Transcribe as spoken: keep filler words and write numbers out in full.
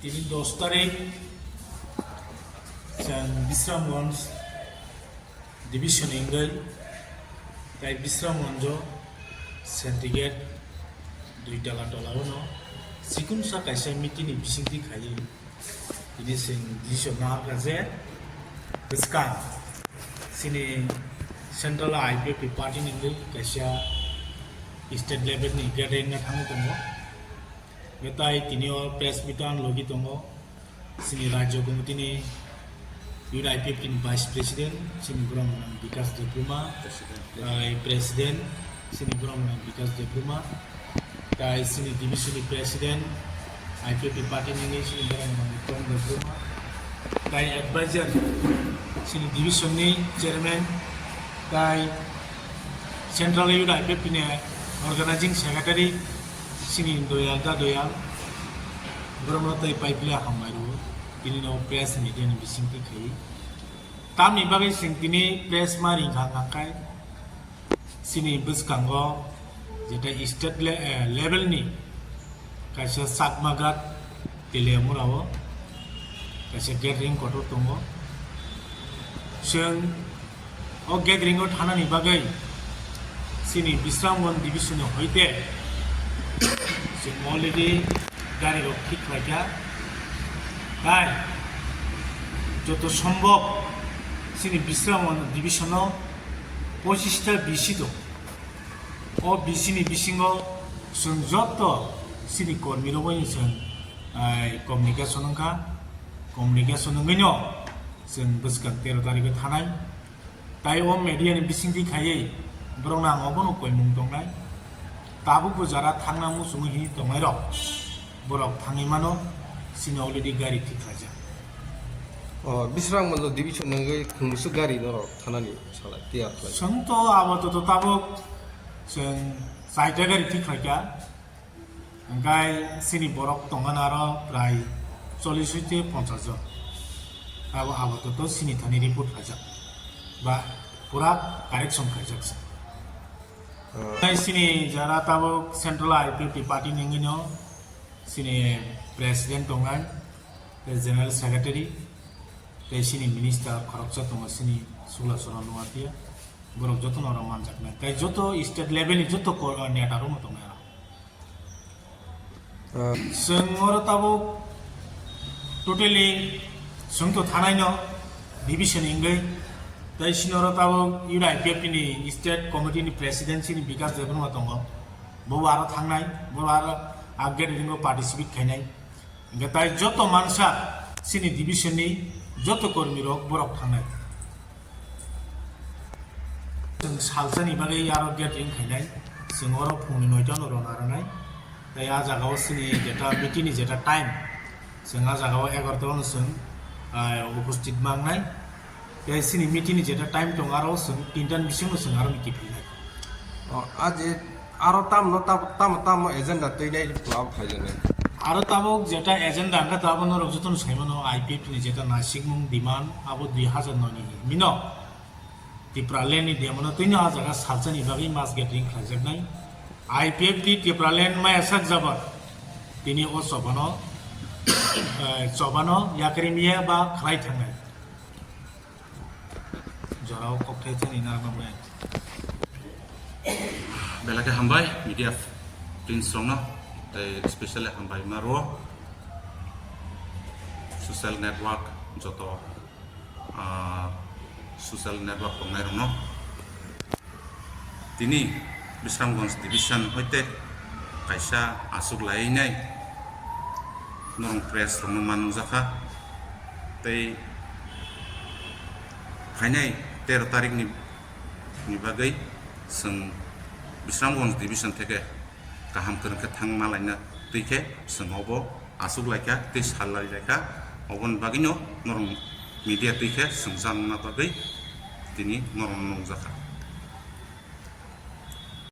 Tini dos tarik, chwng Bisramganj division wngwi, tai Bisramganjo Sentigate dui tala tola-o no sikumsa kaisa meeting ni bisingtwi khaiwi tini chwng decision nahar kha je bwskang chini central I P F T party ni wngwi kaisa state level ni gathering wngna thangwi tongo. Hwnkhe tai tini o press meet ang logi tongo. Chini Rajya Committee ni Youth I P F T ni Vice President, chini borok mwnang Bikas Debbarma, tai President, chini borok mwnang Bikas Debbarma, tai chini division ni President, I P F T party ni chini borok mwnang Tom Debbarma, tai Advisor, chini division ni Chairman, tai Central Youth I P F T ni Organizing Secretary, chini Doyal da Doyal, borokno tei paiphle hambai rwo, tini no press media ni bisingtwi khaiwi. Tamni bagwi chwng tini press ma ring kha hwnkha khe, chini bwskango jeta state le-, eh, level ni kaisa Chakma Ghat Teliamura o kaisa gathering kotor tongo. Chwng o gathering o thanani bagwi chini Bisramganj division ni hoite chwng already gari rok thik khlaikha. Tai joto sombhob chini Bisramganj division o pochista B C tongo. O B C ni bisingo chwng joto chini kormi rokni chwng, ai, communication wngkha. Communication wngwino chwng bwskang tero tarikh o thanai. Tai o media ni bisingtwi khaiwi borokno ang obono koimung tongnai. Tabukbo jara thangna muchungwi hwnwi tongnairok borok thangwi mano, chini already gari thik khlaijak. O, Bisramganj division wngwi khungsu gari norok thanani salai tiyar khlai. Chwng to abo to, to tabuk chwng chaita gari thik khlaikha. Hwnkhe chini borok tongmani aro prai chollish hoite ponchash jon. Abo, abo to, to chini thani report khlaijak. Ba pura correction khlaijak se. O. Tai chini jara tabuk Central I P F T party ni wngwino chini president tongnai, tei general secretary, tei chini minister khoroksa tongo chini Sugla Charan Noatia. Borok jotono oro manjaknai. Tei joto state level ni joto ko-, neta rokno tongnai oro. Ah. Chwng oro tabuk totally chwng to thanai no division wngwi. Tei chini oro tabuk U D I P F T ni state committee ni president chini Bikas Debbarma tongo. Bo aro thangnai, bo aro upgrade ringo participate khainai. Hingke tai joto mansa chini division ni joto kormi rok borok thangnai. Chwng salsani bagwi aro gathering khainai. Chwng oro phungni noita no rwna rwnai. Tai a jaga o chini jeta meeting ni jeta time. Chwng a jaga o egarota no chwng, ah, uposthit mangnai. Tei chini meeting ni jeta time tongo, aro chwng tinta ni bisingo chwng aro ni kiphilnai. O, a je aro tamo, tamo, tamo, tamo agenda twinai twlabo phaijaknai. Aro tabuk jeta agenda hwnkhe tabuk norok jotono saimano I P F T ni jeta naisikmung demand abo dui hazar noi ni mino Tipraland ni demand o twino a jaga salsani bagwi mass gathering khlaijaknai. I P F T Tipraland maya sak jabar tini o chobano, eh, chobano yakri miya ba khlai thangnai. Jorao kokthai thani narwkna maya. Belai khe hambai media friends rokno, tei specially hambai ma rwo social network joto, ah, social network tongnai rokno. Tini Bisramganj division hoite kaisa aswk lainai norong press rokno ma nukjakha. Tei phainai tero tarikni ni bagwi chwng Bisramganj division theke kaham kwrwng khe thangma laina twi khe chwng obo aswk laikha tei sal lai laikha. Oboni bagwino norong media twi khe chwng jakna bagwi tini norong nukjakha.